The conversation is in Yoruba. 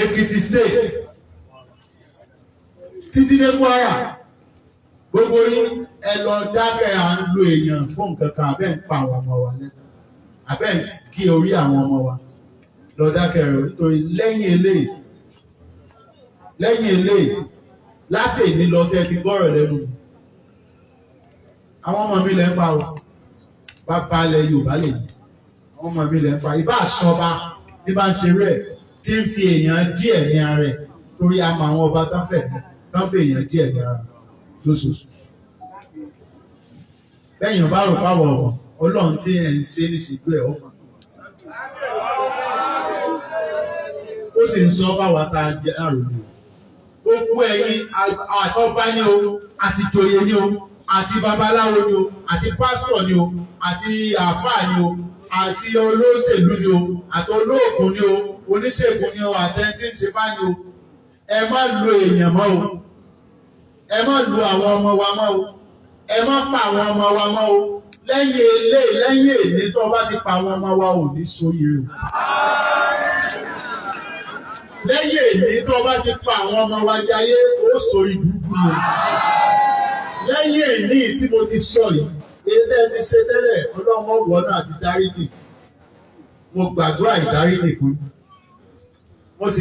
Ekiti State, títí dé Kwara, gbogbo yín, ẹ lọ dákẹ́. À ń lo èèyàn fún nǹkan kan, abẹ́ ń pa àwọn ọmọ wa lẹ́nu, abẹ́ ń gé orí àwọn ọmọ wa. Lọ dákẹ́ rẹ̀, nítorí lẹ́yìn eléyìí, lẹ́yìn eléyìí, látẹ̀ní lọ, tẹ́ ti gbọ́rọ̀ lẹ́nu mi, àwọn ọmọ mi lẹ́ ń pa o. Bàbá ilẹ̀ Yorùbá lè ní àwọn ọmọ mi lẹ́ ń pa. Ìbá àṣọba ní bá ń ṣeré ẹ̀ tí ń fi èèyàn díẹ̀ ní ara ẹ̀, torí a mọ àwọn ọba tán fẹ́ èèyàn díẹ̀ ní ara lóṣooṣù. Bẹ́yìn bá rò pàwọ̀ ọ̀mọ̀, Ọlọ́run tí ẹ̀ ń ṣe ní ṣìgbó ẹ̀ ọmọ, ó sì ń sọ fáwa tá a jẹ́ àròlé. Gbogbo ẹ̀yin àtọ́ba ní o, àti joyè ní o, àti babaláwo ní o, àti pásítọ̀ ní o, àti àáfàá ní o, àti olóṣèlú ní o, àti olóògùn ní o, oníṣègùn ní o, àtẹni tí ń ṣe fá ní o, ẹ má lo èèyàn mọ́ o. Ẹ má lo àwọn ọmọ wa mọ́ o. Ẹ má pa àwọn ọmọ wa mọ́ o. Lẹ́yìn eléyìí, lẹ́yìn èní, tó o bá ti pa àwọn ọmọ wa, ò ní sóríire o. Lẹ́yìn èní, tó o bá ti pa àwọn ọmọ wa jayé, ó sórí burúkú o. Lẹ́yìn èní tí mo ti sọ yìí, èyí tẹ́ ẹ ti ṣe tẹ́lẹ̀, Ọlọ́run ọ̀wọ́ náà ti dáríjì. Mo gbàdúrà ìdáríjì fún yín. Mo sì